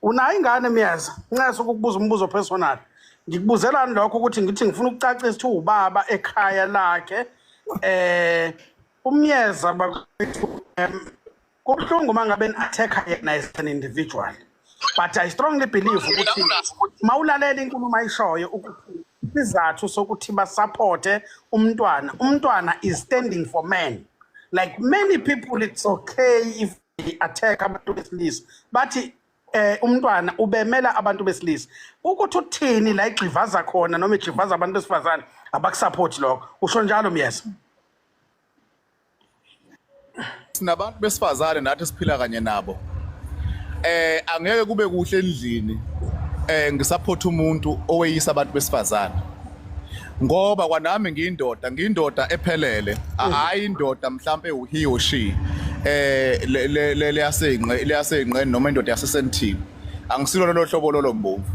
Unayo ingane Myeza? Ncese ukukubuza umbuzo personal. Ngikubuzelani lokho ukuthi ngithi ngifuna ukucacisa ukuthi ubaba ekhaya lakhe uMyeza bakwethu kubuhlungu uma ngabe ni-attack yena as an individual. But I strongly believe ukuthi mawulalela inkulumo ayishoyo ukuthi isizathu sokuthi basupporte umntwana, umntwana is standing for men. Like many people, it's okay if they attack abantu besilisa, bathi umntwana ubemela abantu besilisa. Ukuthi uthini la igxivaza khona noma ijivaza abantu besifazane, abakusupport lokho. Usho njalo Myeza? Sinabantu besifazane nathi siphila kanye nabo. Angeke kube kuhle endlini ngisupport umuntu oweyisa abantu besifazane, ngoba kwanami ngiyindoda, ngiyindoda ephelele, hayi indoda mhlambe u he or she le le leyasenqe leyasenqe noma indoda yasesenthini. Angisilo lolo hlobo lolo mbomvu.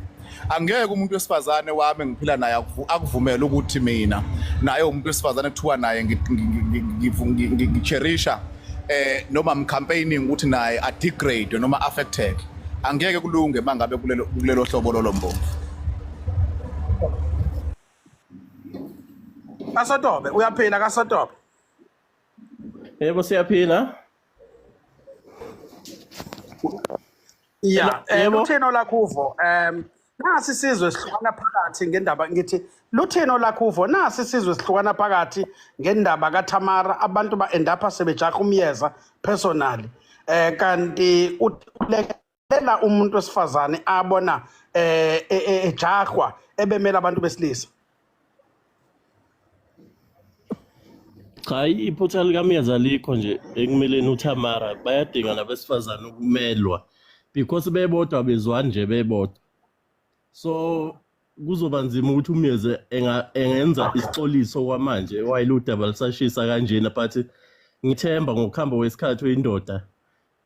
Angeke umuntu wesifazane wami ngiphila naye akuvumele ukuthi mina naye umuntu wesifazane kuthiwa naye ngicherisha noma mcampaigning ukuthi naye a degrade noma affected. Angeke kulunge mangabe kulelo hlobo lolo mbomvu. Kasotobe uyaphila Kasotobe? Yebo, siyaphila. Yeah, Yebo. Luthino lakhuvo. Nasi isizwe sihlukana phakathi ngendaba, ngithi luthino lakhuvo, nasi isizwe sihlukana phakathi ngendaba kaThamara, abantu ba end up sebejaha uMyeza personally. Kanti ulekelela umuntu wesifazane abona ejahwa ebemela abantu besilisa. Cha, iphutha likaMyeza likho nje ekumeleni uThamara. Bayadinga nabesifazane ukumelwa because bebodwa bezwani nje bebodwa, so kuzoba nzima ukuthi uMyeze engenza isixoliso kwamanje while udaba lisashisa kanjena, but ngithemba ngokuhamba kwesikhathi uyindoda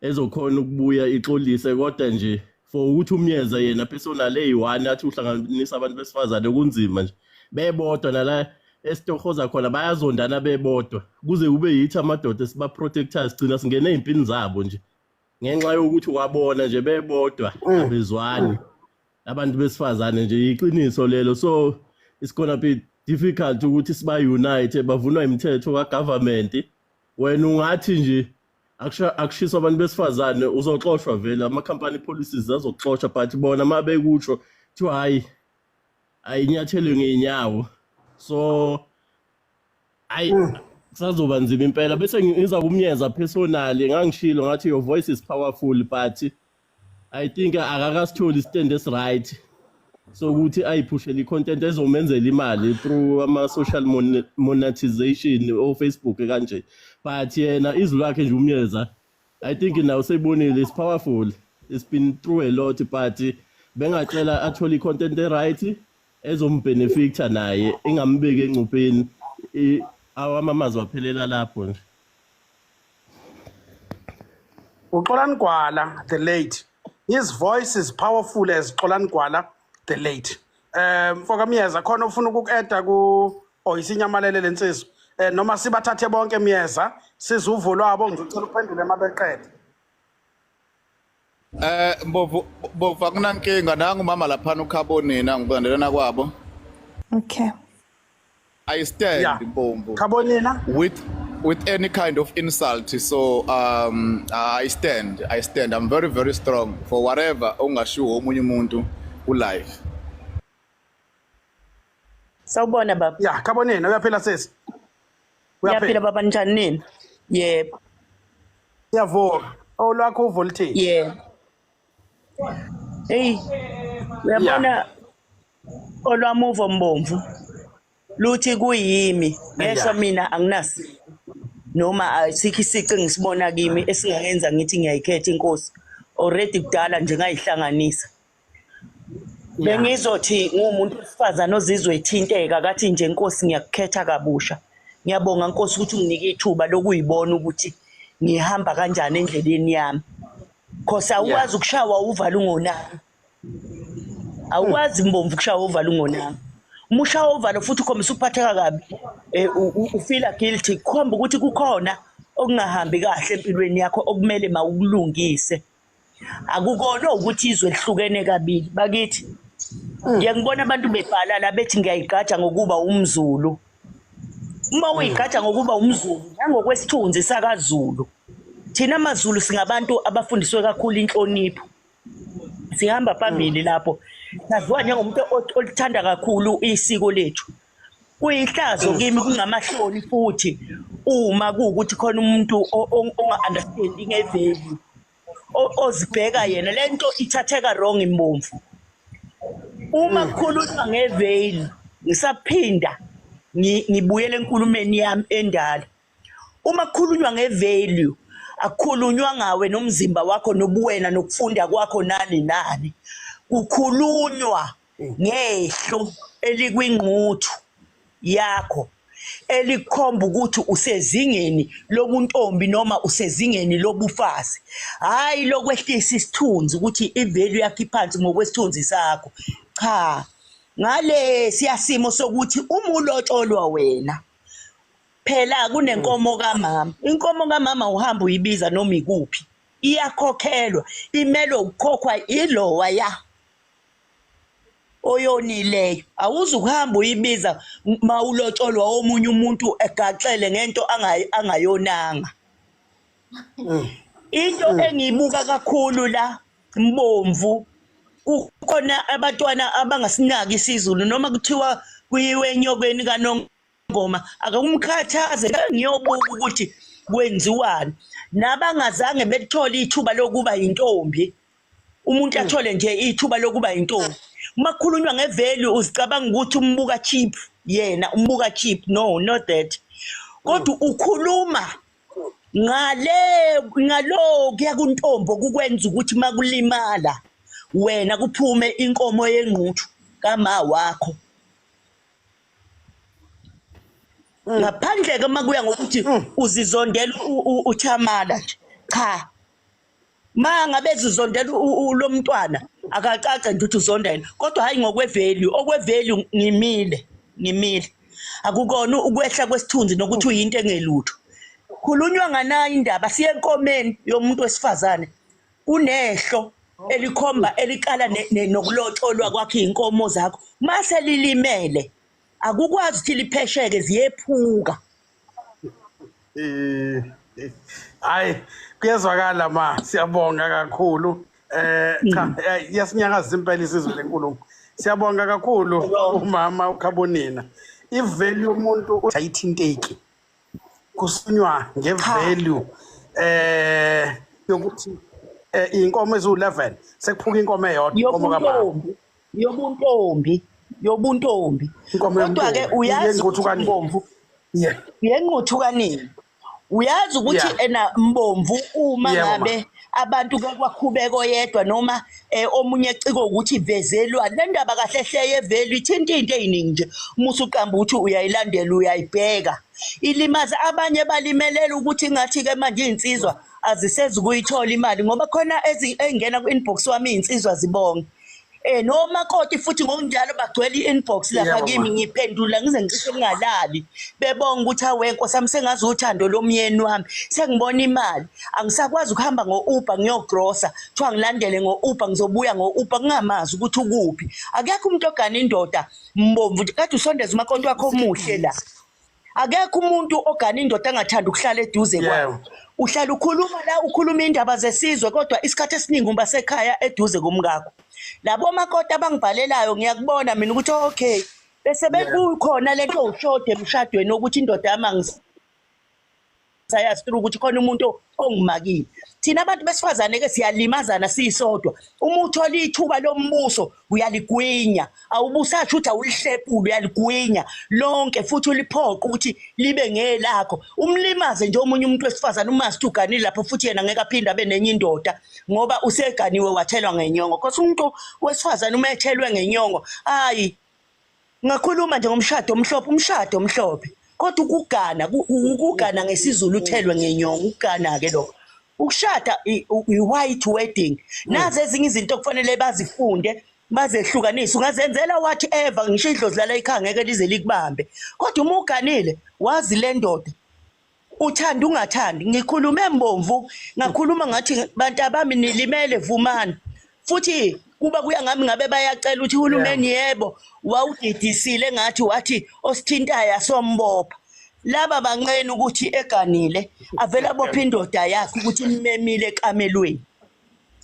ezokhona ukubuya ixolise. Kodwa nje for ukuthi uMyeza yena personal eyi-one athi uhlanganisa abantu besifazane, kunzima nje bebodwa, nala esitohoza khona bayazondana bebodwa, kuze kube yithi amadoda esiba-protectors sigcina singene ey'mpini zabo nje ngenxa yokuthi wabona nje bebodwa abezwani abantu besifazane nje. Iqiniso lelo, so it's gonna be difficult ukuthi siba-unite. Bavunwa imithetho ka-government. Wena ungathi nje akushiswa abantu besifazane, uzoxoshwa vele, ama-company policies azokuxosha, but bona uma bekutsho kuthiwa hhayi, ayinyathelwe ngey'nyawo. So hayi, kusazoba nzima impela. Bese ngiza kuMyeza personally, ngangishilo ngathi your voice is powerful, but I think akakasitholi istand esi-right sokuthi ayiphushele i-content ezomenzela imali through ama-social monetization o-Facebook kanje. But yena izwi lakhe nje uMyeza, I think nawe useyibonile, is powerful, it's been through a lot, but bengacela athole i-content e-right ezombhenefitha naye, ingambeki engcupheni. Awami amazwi aphelela lapho nje. uXolani Gwala the late, his voice is powerful as Xolani Gwala the late. Mfoka Myeza, khona ufuna ukuku-adda ku oh isinyamalele lensizwa noma sibathathe bonke Myeza, size uvo lwabo? Ngicela uphendule mabeqede. Mbovu, Mbovu, akunankinga. Nangu umama laphana ukhabonina ngikulandelana kwabo. Okay. I stand, Mbomvu, Khabonina. with any kind of insult. So I stand. I'm very very strong for whatever ongashiwo omunye umuntu ku life. Sawubona baba. Yeah, Khabonina, uyaphila sisi? Ngiyaphila baba, njani nini? Yebo. Siyavuka. Olwakho uvo lithini? Yebo. Hey, uyabona, olwami uvo Mbomvu luthi kuyimi ngesho mina anginasi noma asikho isici engisibona kimi esingangenza ngithi ngiyayikhetha inkosi. Already kudala nje ngayihlanganisa. Bengizothi ngumuntu wesifazane ozizwe ethinteka kathi nje, Nkosi, ngiyakukhetha kabusha. Ngiyabonga Nkosi ukuthi unginike ithuba lokuyibona ukuthi ngihamba kanjani endleleni yami. Khosi awukwazi ukushawa uvalo ungonanga. Awukwazi Mbomvu ukushawa uvalo ungonanga. Uma ushawa uvalo futhi ukhombisa ukuphatheka kabi, ufeela guilty, kukhomba ukuthi kukhona okungahambi kahle empilweni yakho okumele mawukulungise. Akukona ukuthi izwe lihlukene kabili bakithi. Ngiye ngibona abantu bebhala la bethi ngiyayigqaja ngokuba umZulu. Uma uyigqaja ngokuba umZulu nangokwesithunzi sakaZulu. Thina maZulu singabantu abafundiswe kakhulu inhlonipho. Sihamba phambili lapho. Saziwa njengomuntu olithanda kakhulu isiko lethu. Kuyihlazo kimi, kungamahloni futhi uma kuwukuthi khona umuntu onga-understandi nge-value, ozibheka yena lento ithatheka wrong imbomvu. Uma kukhulunywa nge-value, ngisaphinda ngibuyele enkulumeni yami endala. Uma kukhulunywa nge-value, akukhulunywa ngawe nomzimba wakho nobuwena nokufunda kwakho nani nani. Kukhulunywa ngehlo elikwingquthu yakho elikhomba ukuthi usezingeni lobuntombi noma usezingeni lobufazi, hhayi lokwehlisa isithunzi ukuthi i-value yakho iphansi ngokwesithunzi sakho. Cha, ngale siyasimo sokuthi uma ulotsholwa wena phela kunenkomo kamama. Inkomo kamama uhamba uyibiza noma ikuphi, iyakhokhelwa, imelwe ukukhokhwa ilowa ya oyonileyo. Awuzukuhamba uyibiza mawulotsholwa omunye umuntu egaxele ngento angayonanga. Into engiyibuka kakhulu la Mbomvu, kukhona abantwana abangasinaki isiZulu, noma kuthiwa kuyiwe enyokeni kaNongoma akumkhathaze, ngiyobuka ukuthi kwenziwani. Nabangazange belithole ithuba lokuba yintombi, umuntu athole nje ithuba lokuba yintombi. Uma kukhulunywa nge-value uzicabanga ukuthi umbuka cheap, yena umbuka cheap. No, not that. Kodwa ukhuluma ngale ngalo kuya kuntombo kukwenza ukuthi makulimala wena kuphume inkomo yengquthu kama wakho. Ngaphandle ke makuya ngokuthi uzizondela uThamala nje. Cha, ma ngabe zizondela lo mntwana akacace nje ukuthi uzonda yena, kodwa hayi ngokwe-value. Okwe-value ngimile, ngimile. Akukona ukwehla kwesithunzi nokuthi uyinto engelutho. Khulunywa nganayo indaba, siye enkomeni yomuntu wesifazane. Kunehlo elikhomba elikala nokulotsholwa kwakhe iy'nkomo zakho. Mase lilimele akukwazi ukuthi liphesheke, ziyephuka. Hayi, kuyezwakala ma, siyabonga kakhulu. Cha, iyasinyakaza impela isizwe lenkulumo. Siyabonga kakhulu umama uKhabonina. I-value yomuntu ayithinteki. Kusunywa nge-value yokuthi inkomo eziwu-11 sekuphuka inkomo eyodwa, inkomo kamama. Yobuntombi, yobuntombi, yobuntombi. Inkomo Kodwa ke yomntombi, uyazi yenquthu ukuthi kanini. Mbomvu, yenquthu kanini. Uyazi ukuthi ena Mbomvu uma ngabe abantu ke kwakhubeka oyedwa noma omunye eciko ukuthi ivezelwa le ndaba kahle hle ye-value ithinta into eziningi nje. Uma usuqamba ukuthi uyayilandela uyayibheka, ilimaza abanye, balimelela ukuthi ngathi ke manje izinsizwa azisezi ukuyithola imali, ngoba khona ezingena ku-inbox wami izinsizwa zibonge. Nomakoti futhi ngokunjalo bagcwele i-inbox lapha kimi, ngiphendula ngize ngicishe ngingalali, bebonga ukuthi awe Nkosi yami, sengazi uthando lomyeni wami, sengibona imali, angisakwazi ukuhamba ngo-Uber ngiyogrosa, kuthiwa ngilandele ngo-Uber, ngizobuya ngo-Uber ngingamazi ukuthi ukuphi. Akekho umuntu ogana indoda Mbomvu, kade usondeza umakoti wakho omuhle la. Akekho umuntu ogana indoda angathanda ukuhlala eduze kwayo. Uhlala ukhuluma la, ukhuluma indaba zesizwe, kodwa isikhathi esiningi uba sekhaya eduze komkakho. Labo makoti abangibhalelayo ngiyakubona mina ukuthi okay, bese bekukhona lento ushoda emshadweni ukuthi indoda yami angisayazi through ukuthi khona umuntu ongimakile. Thina abantu besifazane ke siyalimazana sisodwa. Uma uthola ithuba lombuso uyaligwinya, awubusasho ukuthi awulihlepuli, uyaligwinya lonke futhi uliphoqa ukuthi libe ngelakho. Umlimaze nje omunye umuntu wesifazane uma sithi uganile lapho, futhi yena ngeke aphinde abe nenye indoda ngoba useganiwe wathelwa ngenyongo. Because umuntu wesifazane uma ethelwe ngenyongo, hayi, ngakhuluma nje ngomshado omhlophe, umshado omhlophe, kodwa ukugana, ukugana ngesiZulu uthelwe ngenyongo, ukugana ke lokho. Ukushada i-white wedding. Nazi ezinye izinto okufanele bazifunde, bazehlukanise. Ungazenzela whatever, ngisho idlozi lala ekhaya ngeke lize likubambe, kodwa uma uganile wazi le ndoda. Uthanda ungathandi, ngikhulume mbomvu, ngakhuluma ngathi bantu abami nilimele, vumani. Futhi kuba kuya ngami ngabe bayacela ukuthi uhulumeni yebo wawudidisile ngathi wathi osithintayo asombopha. Laba banqena ukuthi eganile avela bopha indoda yakhe ukuthi imemile ekamelweni.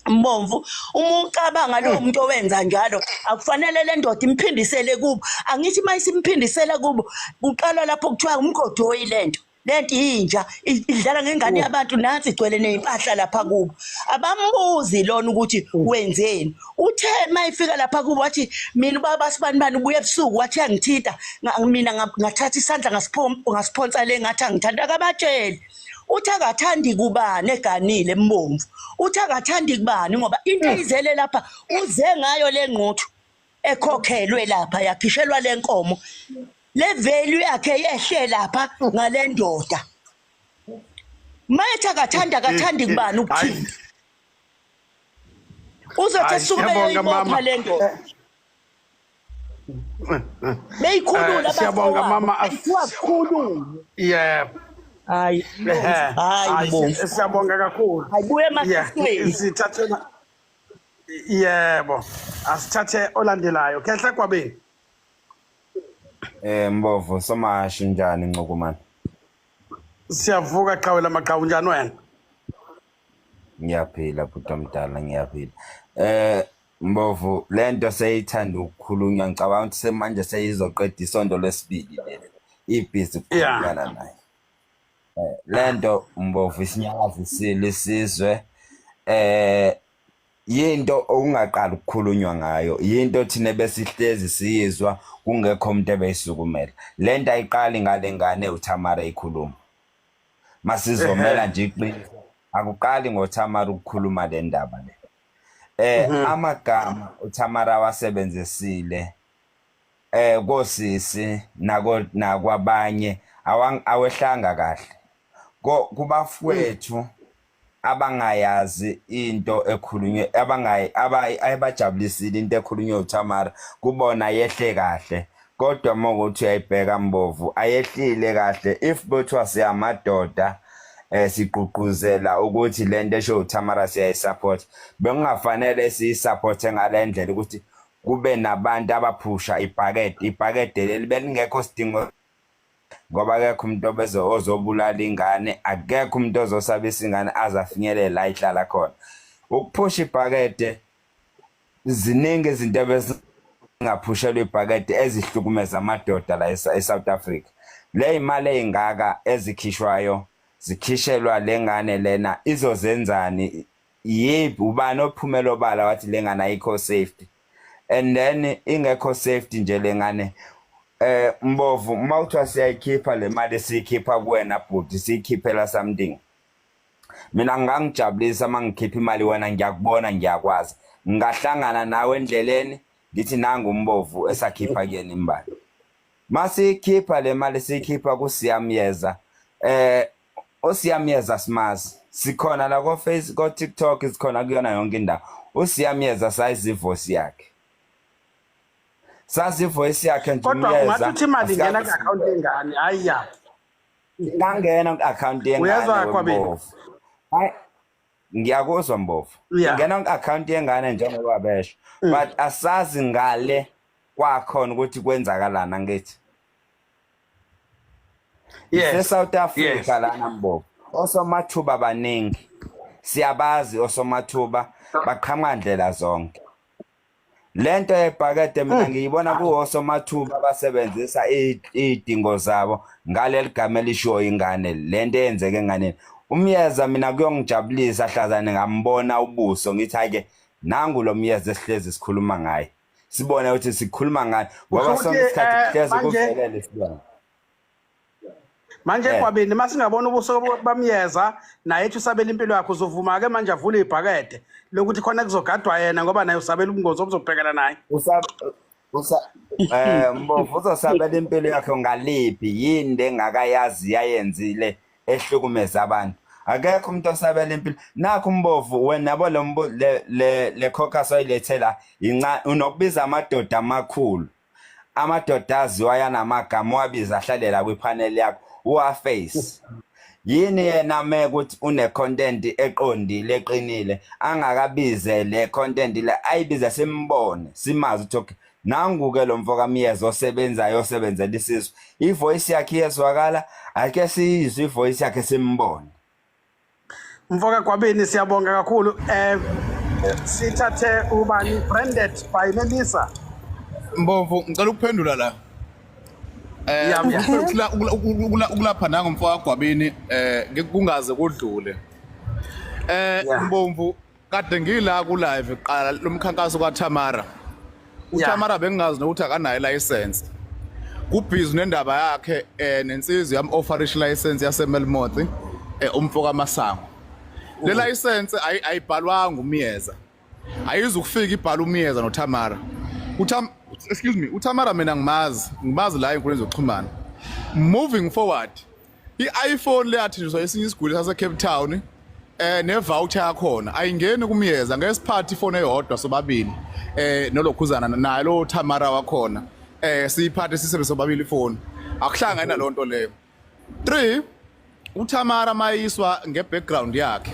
Mbomvu, uma ucabanga lowo muntu owenza njalo akufanele le ndoda imphindisele kubo. Angithi uma isimphindisela kubo kuqala lapho kuthiwa umgodoyi lento. Lento inja idlala ngengane yabantu, nansi igcwele nezimpahla lapha kubo. Abambuzi lona ukuthi wenzeni. Uthe mayifika lapha kubo wathi mina ubaba sibani bani ubuye ebusuku wathi uyangithinta, mina ngathatha isandla ngasiphonsa le ngathi angithanda, akabatsheli. Uthi akathandi kubani eganile Mbomvu, uthi akathandi kubani ngoba into eyizele lapha uze ngayo le ngquthu ekhokhelwe lapha yakhishelwa le nkomo, le value yakhe yehle lapha ngale ndoda. Mayethi akathandi, akathandi kubani ukuthinta. Uzothi esuke beyoyibopha le ndoda. Beyikhulula Siyabonga mama. Wakhulula. Yebo. Hayi, hayi Mbomvu. Siyabonga kakhulu. Hayibuye emasisweni. Sithathe, yebo. Asithathe olandelayo. Khehla Kwabeni. Mbovu somashi njani Ncukumane? Siyavuka qhawe lamaqhawe, unjani wena? Ngiyaphila bhuti omdala, ngiyaphila. Mbovu, lento seyithanda ukukhulunywa, ngicabanga ukuthi semanje seyizoqeda isonto lesibili leli. Ibhizi ukukhulunyana naye. Lento Mbovu isinyakazisile isizwe. Yinto okungaqali ukukhulunywa ngayo, yinto thina besihlezi siyizwa kungekho umuntu ebeyisukumela. Lento ayiqali ngale ngane uThamara ikhuluma. Masizomela nje iqiniso, akuqali ngoThamara ukukhuluma le ndaba le. Amagama uThamara wasebenzisile kosisi nako nakwabanye awehlanga kahle. Kubafowethu abangayazi into ekhulunywe, abangayi abajabulisile into ekhulunywe uThamara, kubona yehle kahle. Kodwa uma ukuthi uyayibheka Mbovu ayehlile kahle. If bothiwa siyamadoda sigqugquzela ukuthi lento esho uThamara siyayisupport, bekungafanele siyisupport ngale ndlela ukuthi kube nabantu abaphusha ibhakede. Ibhakede leli belingekho sidingo ngoba akekho umuntu obeze ozobulala ingane, akekho umuntu ozosabisa ingane aze afinyelele la ihlala khona. Ukuphusha ibhakede, ziningi izinto ebezingaphushelwa ibhakede ezihlukumeza amadoda la eSouth Africa. Le imali eyingaka ezikhishwayo zikhishelwa lengane lena izozenzani? Yiphi ubani ophumela obala wathi lengane ayikho safety? And then ingekho safety nje lengane. Mbovu, uma uthiwa siyayikhipha le mali siyikhipha kuwena bhuti, siyikhiphela something. Mina ngangijabulisa uma ngikhipha imali wena, ngiyakubona, ngiyakwazi. Ngingahlangana nawe endleleni ngithi nangu uMbovu esakhipha kuyena imali. Masiyikhipha le mali siyikhipha kuSiyamyeza. uSiyamyeza simazi. Sikhona la ko Face, ko TikTok, sikhona kuyona yonke indawo. uSiyamyeza sayizi voice yakhe. Sazi voice yakhe nje. Kodwa ungathi uthi imali ingena ku-account yengane, hayi ya. Ingangena ku-account yengane. Uyezwa Kwabeni? Hayi, ngiyakuzwa Mbovu. Ingena ku-account yengane njengoba besho. But asazi ngale kwakhona ukuthi kwenzakalani angithi. Yes. South Africa lana Mbovu. Osomathuba baningi. Siyabazi osomathuba baqhamuka ndlela zonke. Lento yebhakede mina ngiyibona kuwosomathuba abasebenzisa idingo zabo ngaleli gama elishiwo ingane, lento eyenzeke enganeni. Umyeza mina kuyongijabulisa hlazane ngambona ubuso ngithi hayi ke nangu lo myeza esihlezi sikhuluma ngaye. Sibone ukuthi sikhuluma ngaye ngoba sonke isikhathi kuhlezi kuvelele sibona. Manje Kwabeni masingabona ubuso bamyeza naye ethi usabela impilo yakhe, uzovuma ke manje avule ibhakede lokuthi khona kuzogadwa yena ngoba naye usabela ubungozi obuzobhekana naye. Mbovu uzosabela impilo yakhe ngaliphi? Yini lengakayazi yayenzile ehlukumeza abantu? Akekho umuntu osabela impilo. Nakho Mbovu wena yabo lo le caucus oyilethela inca unokubiza amadoda amakhulu. Amadoda aziwa yanamagama wabiza ahlalela kwipanel yakho uwaface. Yini yena mekuthi une content eqondile eqinile angakabize le content le ayibiza simbone simazi ukuthi okay, nangu ke lo mfo kaMiyeza osebenzayo osebenzela isizwe, ivoice yakhe iyezwakala, ake siyizwe ivoice yakhe simbone. Mfoka Gwabini, siyabonga kakhulu. Sithathe ubani, branded by Melissa. Mbomvu, ngicela ukuphendula la. Yeah. Ukulapha nangomfo kaGwabini, kungaze kudlule. Mbomvu, kade ngila ku live qala lomkhankaso kaThamara. UThamara bengingazi nokuthi akanayo license. Kubhizi nendaba yakhe nensizwe yam offerish license yase Melmoth, umfo kaMasango. Le license ayibhalwanga uMiyeza. Ayizukufika ibhala uMiyeza noThamara. uTham excuse me, uThamara mina ngimazi la enkundleni zokuxhumana. Moving forward, i-iPhone leyathenjiswa esinye isiguli sase Cape Town ne-voucher yakhona ayingeni kuMiyeza, ngeke siphathe ifoni eyodwa sobabili nolokhuzana naye lo Thamara wakhona, siyiphathe sisebenzise sobabili ifoni, akuhlangene nalonto leyo. 3, uThamara mayiswa ngebackground yakhe,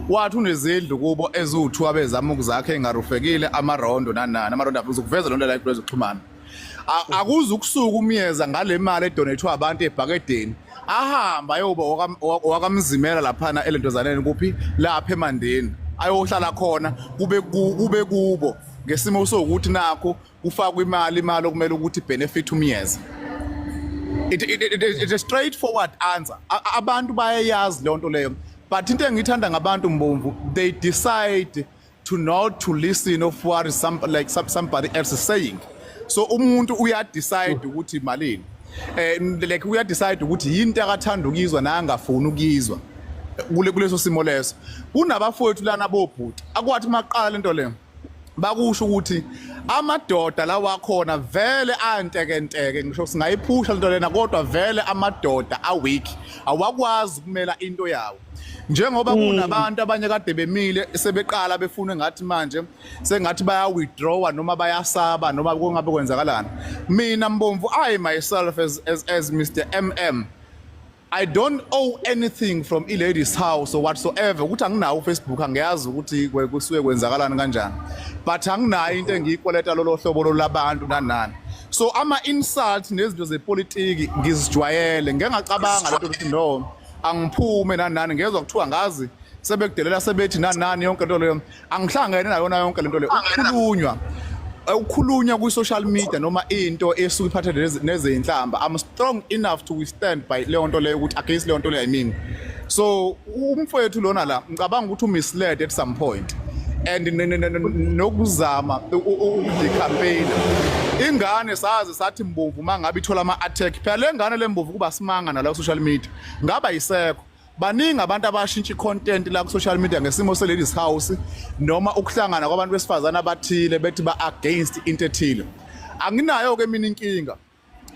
wathi unezindlu kubo eziwu2 abezama ukuzakhe engarufekile, amarondo nanani amarondo uzokuveza lonto la enkundleni zokuxhumana. Akuze ukusuka uMiyeza ngale mali edonethwe abantu ebhakedeni, ahamba ayoba owakamzimela laphana elentozaneni kuphi lapha eMandeni, ayohlala khona kube kubo ngesimo sokuthi nakho kufakwa imali okumele ukuthi benefit uMiyeza. It's a straightforward answer. Abantu bayayazi leyo nto leyo, but into engiyithanda ngabantu, Mbomvu, they decide to not to listen of what is some like some, somebody else is saying. So umuntu uya decide ukuthi malini, like uya decide ukuthi yinto akathanda ukuyizwa nangafuni ukuyizwa. Kule kuleso simo leso kunabafowethu lana bobhuti akwathi maqala lento leyo bakusho ukuthi amadoda lawa khona vele antekenteke, ngisho singayiphusha lento lena, kodwa vele amadoda aweak, awakwazi ukumela into yawo, njengoba kunabantu abanye kade bemile sebeqala befuna ngathi manje sengathi baya withdraw noma bayasaba noma kungabe kwenzakalani. Mina Mbomvu, I myself as Mr MM, I don't owe anything from i-ladies house or whatsoever, ukuthi anginawo uFacebook, angiyazi ukuthi kusuke kwenzakalani kanjani, but anginayo into engiyikweleta lolo hlobo lolabantu nani nani. So ama insult nezinto zepolitiki ngizijwayele, ngeke ngacabanga lento ukuthi no, angiphume nani nani, ngezwe kuthiwa ngazi sebekudelela, sebethi nani nani, yonke into leyo angihlangene nayona yonke lento leyo. Ukukhulunywa kwi-social media noma into esuke iphathe nezinhlamba, I'm strong enough to withstand by leyo nto leyo, ukuthi against leyo nto leyo, I mean. So umfowethu lona la ngicabanga ukuthi umisled at some point and nokuzama ukudecampaign ingane. Sazi sathi Mbomvu mangabe ithola ama-attack, phela le ngane lembovu kuba simanga nala ku-social media ngaba yisekho. Baningi abantu abashintsha i-content la ku-social media ngesimo se-ladies house noma ukuhlangana kwabantu besifazane abathile bethi ba-against into ethile. Anginayo-ke mina inkinga,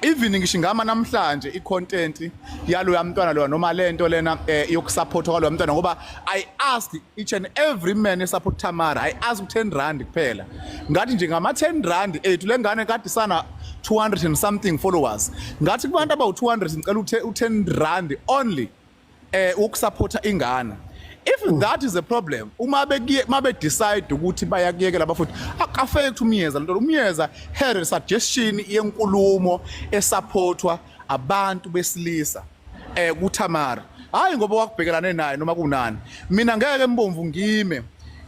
even ngisho ingama namhlanje i-content yaloya mntwana loya noma lento lena yokusupport kwaloya mntwana, ngoba I ask each and every man esupport Tamara, I ask 10 rand kuphela. Ngathi nje ngama 10 rand ethu, le ngane kade sana 200 and something followers, ngathi kubantu abawu 200 ngicela u10 rand only ukusupporta ingane. If that is a problem, uma bekuye mabe decide ukuthi bayakuyekela abafuthi, akuaffect uMiyeza lento. UMiyeza had a suggestion yenkulumo esupportwa abantu besilisa kuThamara, hayi ngoba wakubhekelane naye noma kunani. Mina ngeke Mbomvu ngime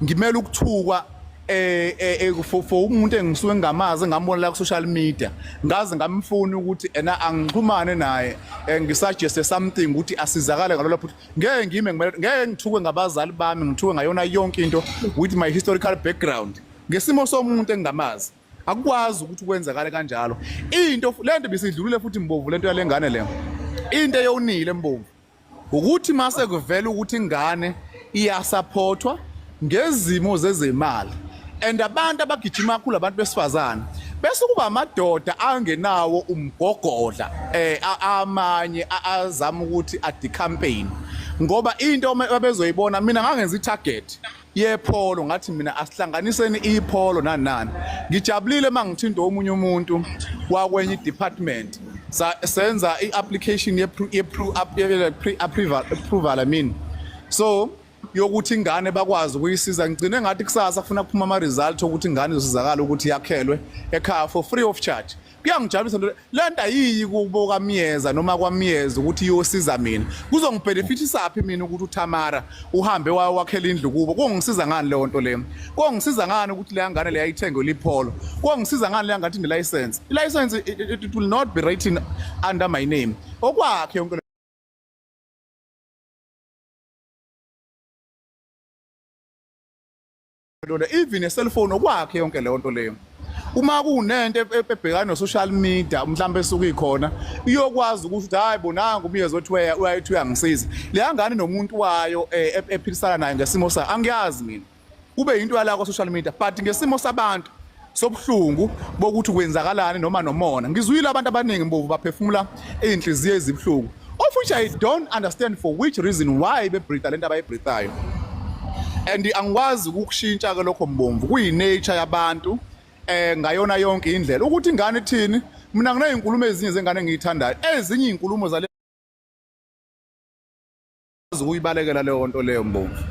ngimela ukuthukwa for umuntu engisuke ngingamazi, ngambona la ku social media, ngaze ngamfuna ukuthi ena angixhumane naye, ngisuggest something ukuthi asizakale ngalolo phutha. Ngeke ngime ngeke ngithukwe ngabazali bami, ngithuke ngayona yonke into with my historical background ngesimo somuntu engingamazi. Akukwazi ukuthi kwenzakale kanjalo. Into lento bisidlulile futhi Mbovu, lento yalengane le, into eyonile Mbomvu ukuthi mase kuvela ukuthi ingane iyasupportwa ngezimo zezemali and abantu abagijima kakhulu abantu besifazane, bese kuba amadoda angenawo umgogodla, amanye azama ukuthi adicampaign ngoba into abezoyibona. Mina ngangenza itarget yePolo, ngathi mina asihlanganiseni iPolo nani nani. Ngijabulile mangithinta omunye umuntu wakwenye department. Senza i-application ye-pre-approval, I mean, so yokuthi ingane bakwazi ukuyisiza. Ngigcine ngathi kusasa kufuna kuphuma ama-result okuthi ingane izosizakala ukuthi yakhelwe ekhaya for free of charge. Kuyangijabulisa le nto. Ayiyi kubo kaMyeza noma kwaMyeza ukuthi iyosiza mina. Kuzongibenefitisa phi mina ukuthi uTamara uhambe wakhela indlu kubo? Kongisiza ngani leyo nto leyo? Kongisiza ngani ukuthi leya ngane leya ithenge liPolo? Kongisiza ngani leya ngathi ne-license? I-license, it will not be written under my name. Okwakhe yonke leyo, even ne-cellphone okwakhe yonke leyo nto leyo. Uma kunento ebhekana no-social media mhlawumbe esuke ikhona, iyokwazi ukuthi uthi, hayi bonanga uMyeza othi uyayithi uyangisiza leya ngane nomuntu wayo ephilisana naye ngesimo sayo. Angiyazi mina, kube into yala kwa-social media, but ngesimo sabantu sobuhlungu bokuthi kwenzakalani noma nomona. Ngizwile abantu abaningi, Mbovu, baphefumula iy'nhliziyo ezibuhlungu, of which I don't understand for which reason why bebreatha lento abayibreathayo, and angikwazi ukukushintsha ke lokho, Mbomvu. Kuyi-nature yabantu ngayona yonke indlela ukuthi ingane ithini. Mina nginezinkulumo ezinye zengane engiyithandayo, ezinye izinkulumo zale ukuyibalekela leyo nto leyo, Mbomvu.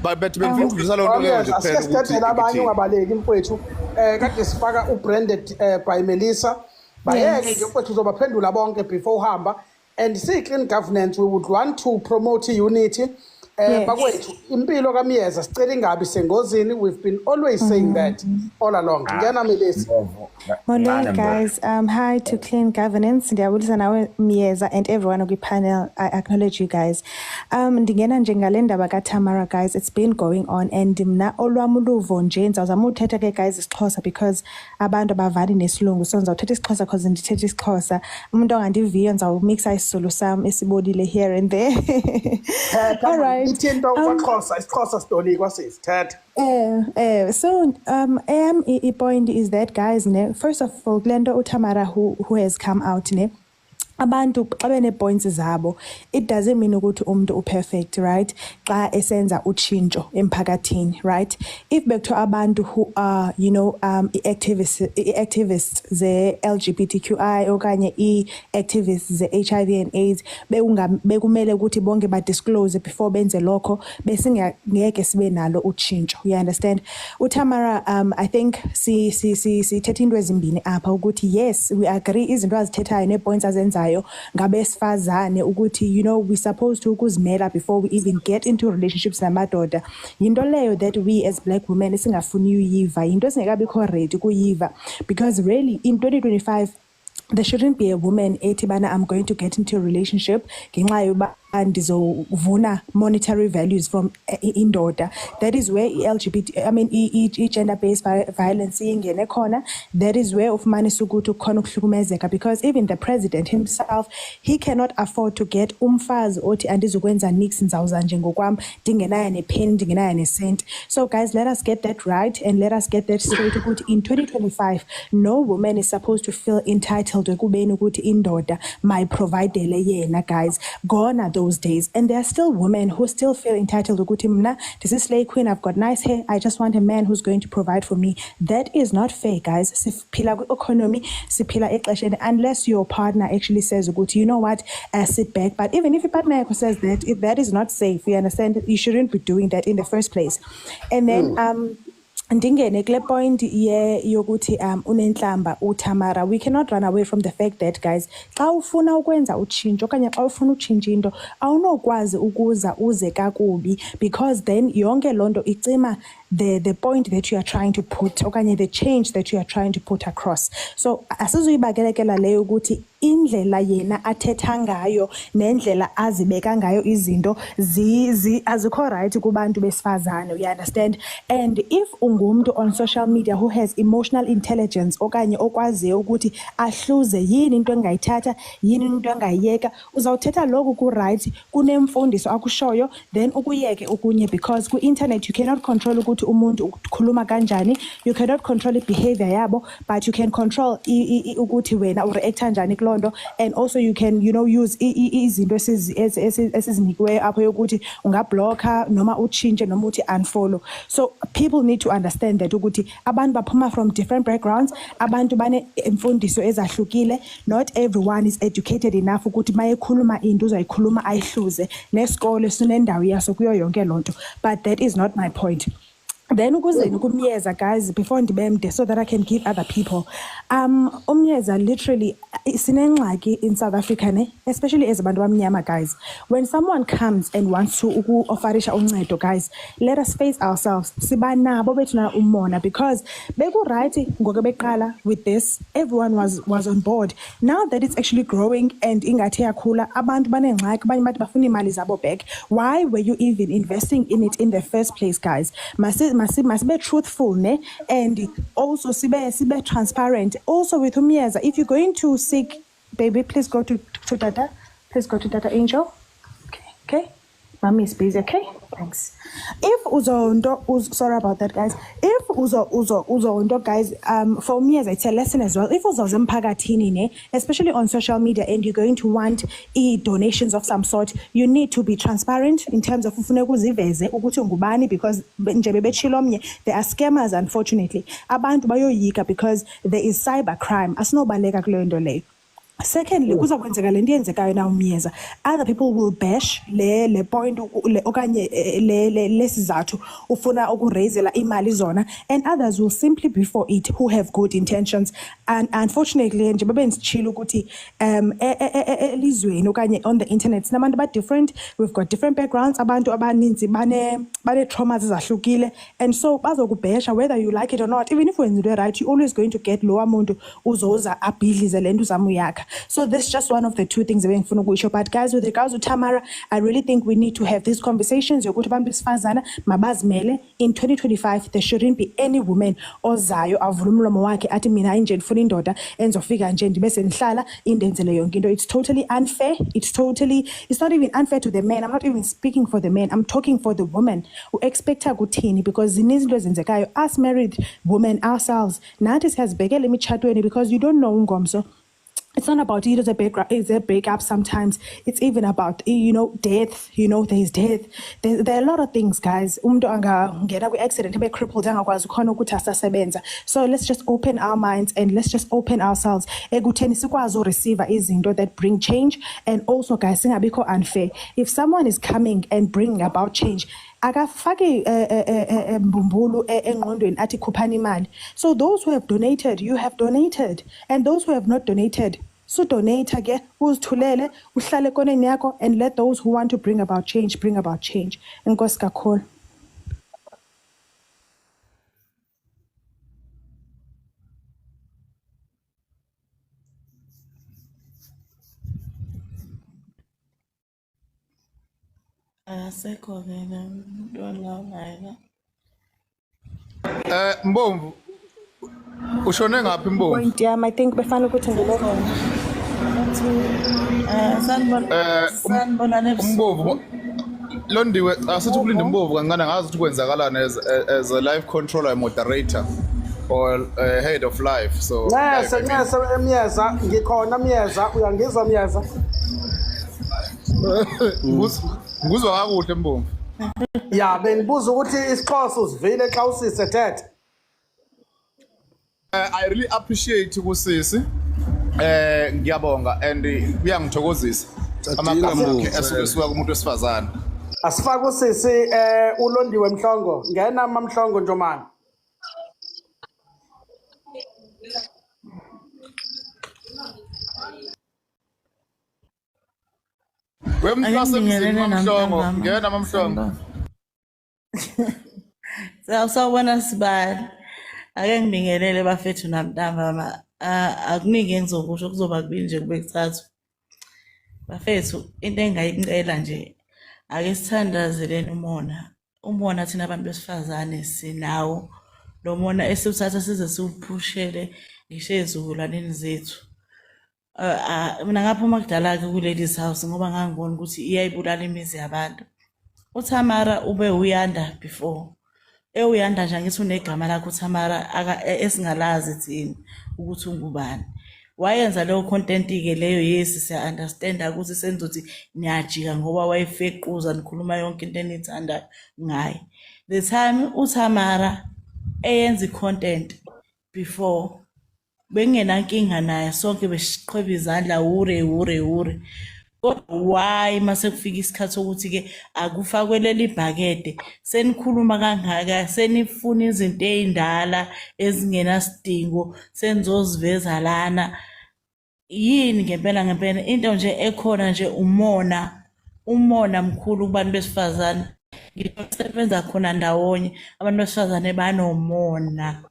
But bengifuna ukudlulisa leyo nto leyo nje Asike kuphela ukuthi sidedele abanye. ngithini. Ungabaleki mfowethu. Kade sifaka ubranded by Melissa. Bayeke nje mfowethu, uzobaphendula bonke before uhamba. And si clean governance, we would want to promote unity. Bakwethu, impilo kaMyeza sicela ingabi sengozini. We've been always saying that all along. Ngena, Melissa. Mbovu. Molweni Ncane, Mbovu. guys. Hi to Clean Governance. Ndiyabulisa nawe Myeza and everyone kwi-panel. I acknowledge you guys. Ndingena nje ngale ndaba kaTamara, guys. It's been going on and mna olwam uluvo nje, ndizawuzama uthetha ke guys isiXhosa because abantu abavani nesilungu, so ndizawuthetha isiXhosa because ndithetha isiXhosa. Umuntu ongandiviyo, ndizawumixa isiZulu sam esibolile here and there. Thetha. All right. Ithi into kwaXhosa, isiXhosa sitolikwa sisi. Thetha. So eyam i-point is that, guys, ne, first of all, kule nto uTamara who has come out, ne, abantu xa benee-points zabo, it doesn't mean ukuthi umntu uperfect, right? Xa esenza utshintsho emphakathini, right? If bekuthiwa abantu who are ii-activists ze-LGBTQI okanye ii-activists ze-HIV and AIDS bekumele ukuthi bonke badisclose before benze lokho, besingeke sibe nalo utshintsho, you understand? UTamara, I think si si si sithetha into ezimbini apha ukuthi yes, we agree izinto azithethayo nee-points azenzayo ngabesifazane ukuthi we supposed to ukuzimela before we even get into relationships namadoda. Yinto leyo that we as black women esingafuni uyiva, yinto esingekabikho ready kuyiva, because really in 2025 there shouldn't be a woman ethi bana I'm going to get into a relationship ngenxa yoba ndizovuna monetary values from indoda. That is where i-LGBT, I mean i-gender based violence ingene khona. That is where ufumanisa ukuthi kukhona ukuhlukumezeka, because even the president himself, he cannot afford to get umfazi othi andizukwenza nix, ndizawuza nje ngokwam, ndingenayo nepenny, ndingenayo nesenti. So guys, let us get that right and let us get that straight ukuthi in 2025 no woman is supposed to feel entitled ekubeni ukuthi indoda mayiprovidele yena. Guys, gone are those days, and there are still women who still feel entitled ukuthi mna this is slay queen, I've got nice hair, I just want a man who's going to provide for me. That is not fair, guys. Siphila kwi-economy, siphila exesheni, unless your partner actually says ukuthi you know what, sit back. But even if your partner yakho says that, if that is not safe, you understand, you shouldn't be doing that in the first place. And then ndingene kule point ye yokuthi unenhlamba uTamara. We cannot run away from the fact that, guys, xa ufuna ukwenza utshintsho okanye xa ufuna utshintsha into, awunokwazi ukuza uze kakubi, because then yonke loo nto icima the point that you are trying to put okanye the change that you are trying to put across. So asizuyibakelekela leyo ukuthi indlela yena athetha ngayo nendlela azibeka ngayo izinto azikho right kubantu besifazane, you understand? And if ungumntu on social media who has emotional intelligence okanye okwaziyo ukuthi ahluze yini into engayithatha, yini into engayiyeka, uzawuthetha lokhu ku-right kunemfundiso akushoyo, then ukuyeke okunye, because ku-internet you cannot control ukuthi umuntu ukhuluma kanjani, you cannot control i-behavior yabo, but you can control ukuthi wena ureacta njani kuloo. loo nto. And also you can use izinto esizinikiweyo apho yokuthi ungablocka noma utshintshe noma uthi unfollow. So people need to understand that ukuthi abantu baphuma from different backgrounds, abantu banemfundiso ezahlukile. Not everyone is educated enough ukuthi mayekhuluma into uzayikhuluma ayihluze, nesikole sinendawo yaso kuyo yonke loo nto. But that is not my point. Then ukuzeni kuMyeza, guys, before ndibe mde so that I can give other people. UMyeza, literally, sinengxaki in South Africa ne, especially as abantu abamnyama, guys. When someone comes and wants to uku-offerisha uncedo, guys, let us face ourselves. Siba nabo bethuna umona, because beku-right ngoku beqala with this, everyone was on board. Now that it's actually growing and ingathi yakhula, abantu banengxaki, abanye bathi bafuna iimali zabo back. Why were you even investing in it in the first place, guys? Masibe truthful ne, and also sibe transparent. Also with uMyeza, if you're going to seek, baby, please go to Dada. Please go to Dada Angel. Okay. Mommy is busy, okay? Thanks. If uzonto, sorry about that, guys. If uzonto, guys, for me, as it's a lesson as well. If uzoze emphakathini ne, especially on social media, and you're going to want e donations of some sort, you need to be transparent in terms of ufuneka uziveze ukuthi ungubani, because nje bebetshilo omnye, there are scammers, unfortunately. Abantu bayoyika because there is cyber crime. Asinobaleka kuleyo nto leyo. Secondly, kuza kwenzeka le nto yenzekayo na uMyeza. Other people will bash le point le okanye le lesizathu ufuna ukuraisela imali zona, and others will simply be for it who have good intentions. And unfortunately, nje babe nditshilo ukuthi elizweni okanye on the internet sinabantu ba different, we've got different backgrounds, abantu abaninzi bane traumas ezahlukile, and so bazokubhesha whether you like it or not. Even if wenza into right, you're always going to get lowa muntu uzoza abhidlize le nto uzama uyakha. So this is just one of the two things ebengifuna ukuyisho. But guys, with regards to Tamara, I really think we need to have these conversations yokuthi abantu besifazana mabazimele. In 2025 there shouldn't be any woman ozayo avule umlomo wakhe athi mina nje ndifuna indoda endizofika nje ndibe sendihlala indenzele yonke into. It's totally unfair. It's not even unfair to the men. I'm not even speaking for the men, I'm talking for the woman. U-expecta kuthini? Because zininzi into ezenzekayo. Us married women ourselves, nathi siyazibhekela emitshatweni, because you don't know ungomso. It's not about either the break, it's a breakup. Sometimes it's even about death. There's death. There are a lot of things, guys. Umuntu angangena kwi-accident abe crippled, angakwazi khona ukuthi asasebenza. So let's just open our minds and let's just open ourselves ekutheni sikwazi ureceive izinto that bring change. And also, guys, singabikho unfair. If someone is coming and bringing about change, akafaki mbumbulu engqondweni athi khuphani imali. So those who have donated, you have donated, and those who have not donated, so donate ke, uzithulele, uhlale ekoneni yakho, and let those who want to bring about change bring about change. Enkosi kakhulu. Akasekho-ke lo naye la. Mbomvu, ushone ngaphi, Mbomvu? Point yami, I think befana ukuthi ngile Khona. Athi sanibona, sanibonani ebusuku. Umbomvu Londiwe, asithi ukulinde Mbomvu kancane, ngazi ukuthi kwenzakalani as a live controller, moderator or head of live, so Ncese. live, I mean. Ncese, Myeza, ngikhona Myeza, uyangizwa Myeza? Nguzwa kakuhle, Mbomvu. Ya, bengibuza ukuthi isiXhosa usivile xa usise thethe. I really appreciate kusisi. Ngiyabonga and kuyangithokozisa Cadila amagama akhe Mbomvu. asuke suka kumuntu wesifazane. Asifake usisi uLondiwe Mhlongo. Ngena mamhlongo Njomane. Ake Wemntase emzini. ngibingelele Mamhlongo, namntambama. ngena Mamhlongo. Sanibona. Sawubona sibali. Ake ngibingelele bafethu namntambama. Ah, akuningi engizokusho, kuzoba kubili nje kube kuthathu. Bafethu, into engingayicela nje, ake sithandazeleni umona. Umona thina abantu besifazane sinawo. Lo mona esiwuthatha size siwuphushele ngisho ey'zukulwaneni zethu. Mina ngaphuma kudala-ke ku-ladies house ngoba ngangibona ukuthi iyayibulala imizi yabantu. UTamara ube uYanda before. EwuYanda nje, angithi unegama lakhe uTamara, esingalazi thina ukuthi ungubani. Wayenza leyo content-ke leyo, yes, siya-understand-a ukuthi senzothi niyajika ngoba wayefequza nikhuluma yonke into eniyithandayo ngaye. The time uThamara eyenza i-content before, bengingenankinga naye, sonke besiqhweba izandla, hure hure hure. Kodwa why mase kufika isikhathi sokuthi-ke akufakwe leli bhakede, senikhuluma kangaka, senifuna izinto ey'ndala ezingenasidingo, senizoziveza lana? Yini ngempela ngempela into nje ekhona nje? Umona, umona mkhulu kubantu besifazane. Ngisho sebenza khona ndawonye, abantu besifazane banomona.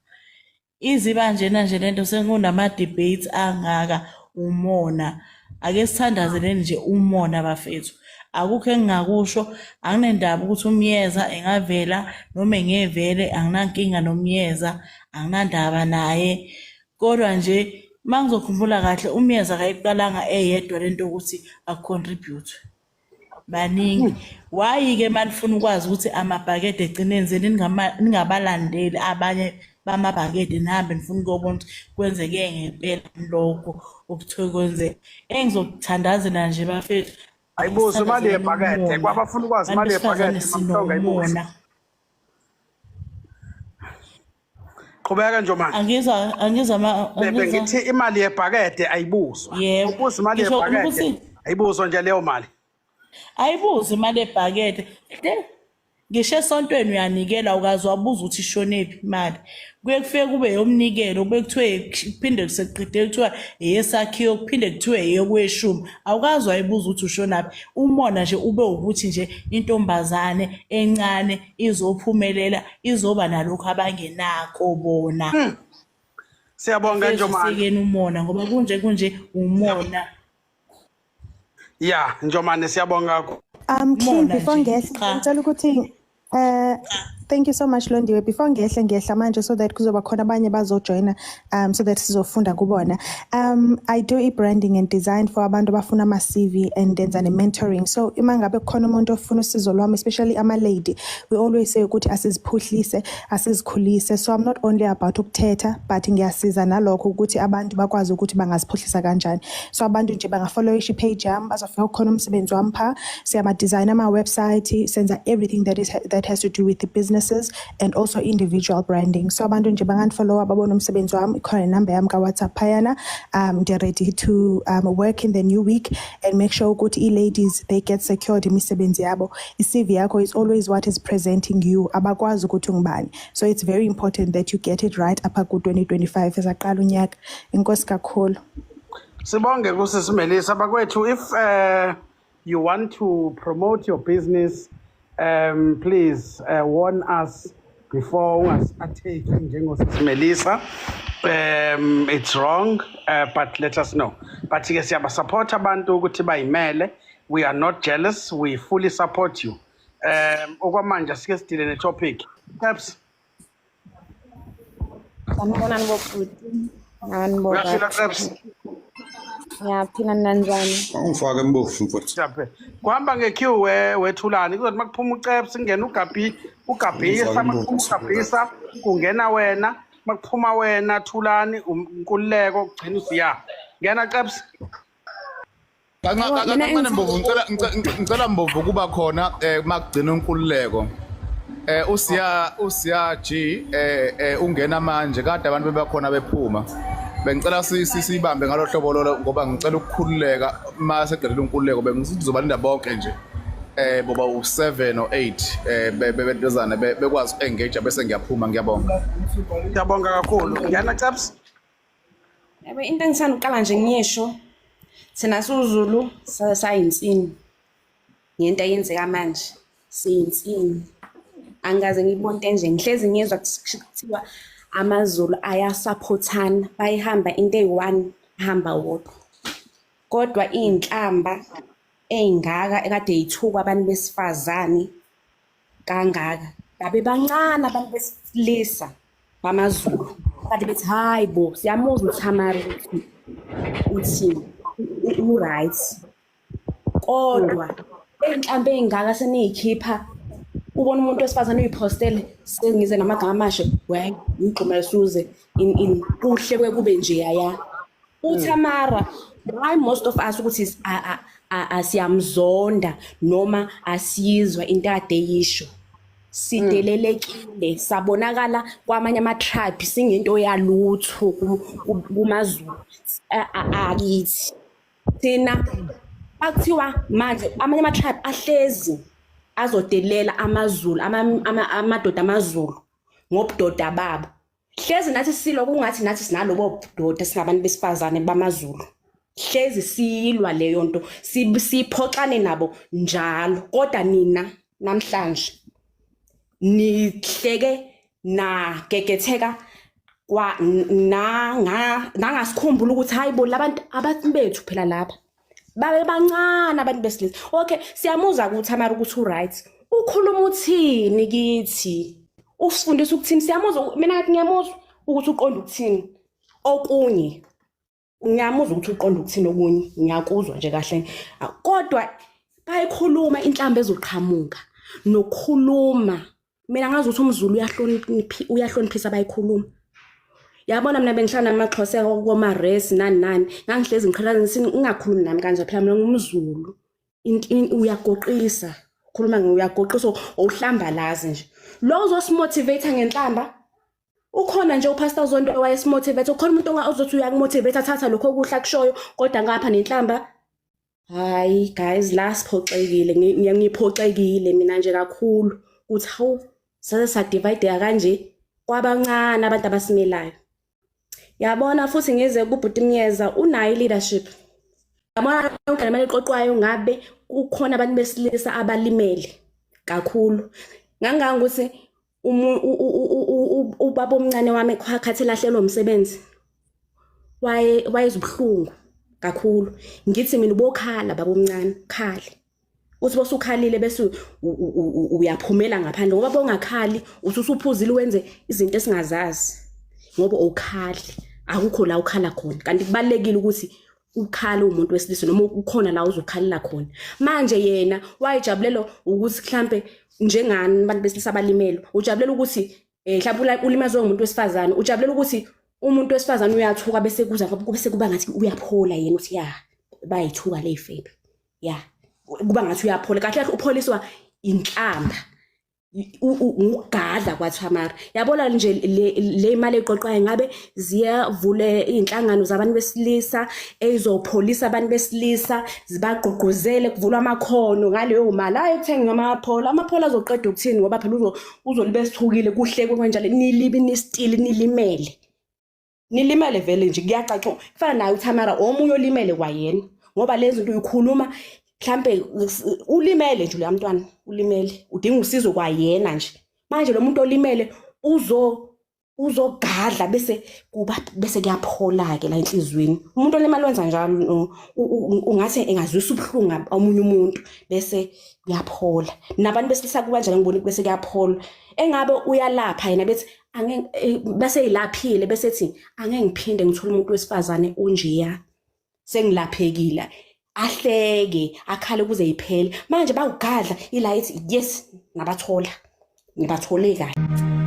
Iziba njena nje lento, sekunama-debates angaka, umona. Ake sithandazeleni nje umona, bafethu. Akukho engingakusho, anginendaba ukuthi uMyeza engavela noma engevele, anginankinga noMyeza, anginandaba naye. Kodwa nje uma ngizokhumbula kahle, uMyeza akayiqalanga eyedwa lento yokuthi aku-contribute, baningi. Why-ke uma nifuna ukwazi ukuthi amabhakede egcine enzeni, ningabalandeli abanye bamabhakede, nihambe nifuna ukuyobona ukuthi kwenzeke ngempela lokho okuthiwe kwenzeke? Engizokuthandazela nje, bafethu, Ayibuze imali sithandazeleni yebhakede. umona. Kwabafuna ukwazi Abantu imali besifazane yebhakede, Mamhlongo, ayibuze. sinomona. Qhubeka, Njomane. Angizwa, angizwa angizwa. Bengithi imali yebhakede ayibuzwa. Yebo. Ubuza imali Ngisho yebhakede, ukuthi ayibuzwa nje leyo mali. Ayibuzi imali ebhakede. Ngisho esontweni uyanikela, ukaze wabuza ukuthi ishonephi imali. Kuye kufike kube yomnikelo, kube kuthiwe kuphinde sekuqede kuthiwa eyesakhiwo, kuphinde kuthiwe eyokweshumi, awukaze wayibuza ukuthi ushonaphi. Umona nje ube ukuthi nje intombazane encane izophumelela, izoba nalokhu abangenakho bona. Siyabonga, Bafethu, Njomane. sekeni umona, ngoba kunje kunje umona. Ya, Njomane, siyabonga kakhulu. King, Umona before nje ngehle, cha. ngicela ukuthi thank you so much, Londiwe. Before ngehle, ngehla manje so that kuzoba khona abanye bazojoina so that sizofunda kubona. I do i-branding and design for abantu abafuna ama-CV and ndenza ne-mentoring. So uma ngabe kukhona umuntu ofuna usizo lwami, especially ama-lady, we always say ukuthi asiziphuhlise, asizikhulise. So I'm not only about ukuthetha, but ngiyasiza nalokho ukuthi abantu bakwazi ukuthi bangaziphuhlisa kanjani. So abantu nje bangafollowisha i-page yami, bazofika kukhona umsebenzi wami pha. Siyama-design ama-website, senza everything that has to do with the businesses and also individual branding. So abantu nje bangandifollowa, babone umsebenzi wami, ikhona inamba yami ka-WhatsApp phayana. They're ready to work in the new week and make sure ukuthi i-ladies, they get secured imisebenzi yabo. I-CV yakho is always what is presenting you. Abakwazi ukuthi ungubani. So it's very important that you get it right apha ku-2025 esaqala unyaka. Enkosi kakhulu. Sibonge kusisi Melissa. Bakwethu, if you want to promote your business, please warn us before ungas-attack njengosisi Melissa. It's wrong, but let us know. But ke siyabasupport abantu ukuthi bayimele. We are not jealous, we fully support you. Okwamanje sike sidile ne-topic. Caps. Sanibonani bobhuti. Nani Uyaphila, bobaba. Caps? Ngiyaphila, nanjani? Ungifake, Mbofu, mfowethu. Siyaphe. Kuhamba nge-queue, wethulani, kuzothi makuphuma uCeps kungena uGabi, uGabhisa. Ungifake, Makuphuma Mbofu. uGabhisa kungena wena, makuphuma wena Thulani, uNkululeko, kugcina usiya. Ngena, Ceps. Yebo, mina Kancane, engithanda Mbovu, ngicela Mbovu kuba khona makugcina uNkululeko. Usiya G ungena manje, kade abantu bebakhona bephuma. Bengicela sibambe ngalo hlobo lolo ngoba ngicela ukukhululeka mase eqedile uNkululeko, bengizobalinda bonke nje. Boba u7 or 8 bebentozana bekwazi engage, bese ngiyaphuma. Ngiyabonga. Ngiyabonga kakhulu. Ngena, Ceps. Yebo, into engisanda ukuqala nje ngiyisho, thina siwuZulu sayinsini ngento eyenzeka manje, siyinsini. Angikaze ngiyibone into enje. Ngihlezi ngizwa kuthiwa amaZulu ayasaphothana, bayihamba into eyi-one, ahamba wodwa. Kodwa iy'nhlamba ey'ngaka ekade y'thukwa abantu besifazane kangaka, babe bancane abantu besilisa bamaZulu kade bethi, "Hayi bo, siyamuzwa uThamara ukuthi uthini, u-right." Kodwa iy'nhlamba ey'ngaka seniy'khipha, ubona umuntu wesifazane uyiphostele, sengize namagama amasha, we uyigxumela suze in kuhle kube nje yaya. UTamara, why most of us ukuthi siyamzonda noma asiyizwa into ade yisho. Sidelelekile, sabonakala kwamanye ama-tribe singento yalutho kumaZulu akithi. Thina bakuthiwa manje amanye ama-tribe ahlezi azodelela amaZulu, amadoda amaZulu ngobudoda babo. Hlezi nathi silwa kungathi nathi sinalobo budoda singabantu besifazane bamaZulu. Hlezi siyilwa leyo nto, siphoxane nabo njalo. Kodwa nina namhlanje nihleke nagegetheka kwa nanga nangasikhumbula ukuthi hayi bo labantu abantu bethu phela lapha babe bancane abantu besilisa. Okay, siyamuzwa ukuthi Tamara ukuthi u-right, ukhuluma uthini kithi, usifundisa ukuthini. Siyamuzwa, mina ngathi ngiyamuzwa ukuthi uqonda ukuthini okunye, ngiyamuzwa ukuthi uqonda ukuthini okunye, ngiyakuzwa nje kahle, kodwa bayikhuluma inhlamba ezoqhamuka nokukhuluma. Mina ngazi ukuthi umZulu uyahloniphisa bayikhuluma. Yabona mina bengihlala namaXhosa koma-res nani nani, ngangihlezi ngiqhela ngingakhulumi nami kanje, phela mina ngumZulu. Uyagoqisa, ukhuluma uyagoqisa uhlambalazi nje. Lo uzosimotivate ngenhlamba. Ukhona nje uPastor Zondo owayesimotivate, ukhona umuntu ozothi uyakumotivate athatha lokho okuhle akushoyo kodwa ngapha nenhlamba. Hayi guys, la siphoxekile, ngiphoxekile mina nje kakhulu ukuthi hawu sase sadivide kanje kwabancane abantu abasimelayo. Yabona futhi ngize kubhuti Myeza, unayo leadership. Yabona yonke le mali eqoqwayo ngabe kukhona abantu besilisa abalimele kakhulu. Ngangangokuthi ubaba omncane wami khathi elahlelwa umsebenzi wayezubuhlungu kakhulu. Ngithi mina ubokhala baba omncane, khale. Uthi bosukhalile bese uyaphumela ngaphandle, ngoba bongakhali uthi usuphuzile wenze izinto esingazazi ngoba awukhali, akukho la ukhala khona. Kanti kubalekile ukuthi ukhale umuntu wesilisa noma ukhona la uzokhalela khona. Manje yena wayejabulela ukuthi mhlambe njengani abantu besilisa abalimele, ujabulela ukuthi mhlawumbe ulimazwe umuntu wesifazane, ujabulela ukuthi umuntu wesifazane uyathuka bese kuza bese kuba ngathi uyaphola yena, uthi ya bayithuka le febe, ya kuba ngathi uyaphola. Kahle kahle upholiswa inhlamba ugadla kwaThamara. Yabona nje le imali eqoqwayo ngabe ziyavule inhlangano zabantu besilisa ezopholisa abantu besilisa, zibagqugquzele kuvulwa amakhono ngaleyo mali. Hayi ukuthenga amapholo, amapholo azoqeda ukuthini ngoba phela uzolibe sithukile kuhlekwe kanjalo, nilibi nistili nilimele. Nilimele vele nje kuyacaca. Kufana naye uThamara omunye olimele kwayena ngoba lezi zinto uyikhuluma mhlambe ulimele nje lo mntwana, ulimele udinga usizo kwayena nje. Manje lo muntu olimele uzogadla bese kuba bese kuyaphola ke la enhlizweni. Umuntu olimele wenza njalo, ungathi engazwisa ubuhlungu omunye umuntu bese kuyaphola. Nabantu besilisa kuba njalo, ngibona bese kuyaphola. Engabe uyalapha yena bethi angeke bese yilaphile bese ethi angeke ngiphinde ngithole umuntu wesifazane onjeya, sengilaphekile, ahleke akhale kuze iphele. Manje bawugadla ila ethi yes ngabathola, ngibathole kahle.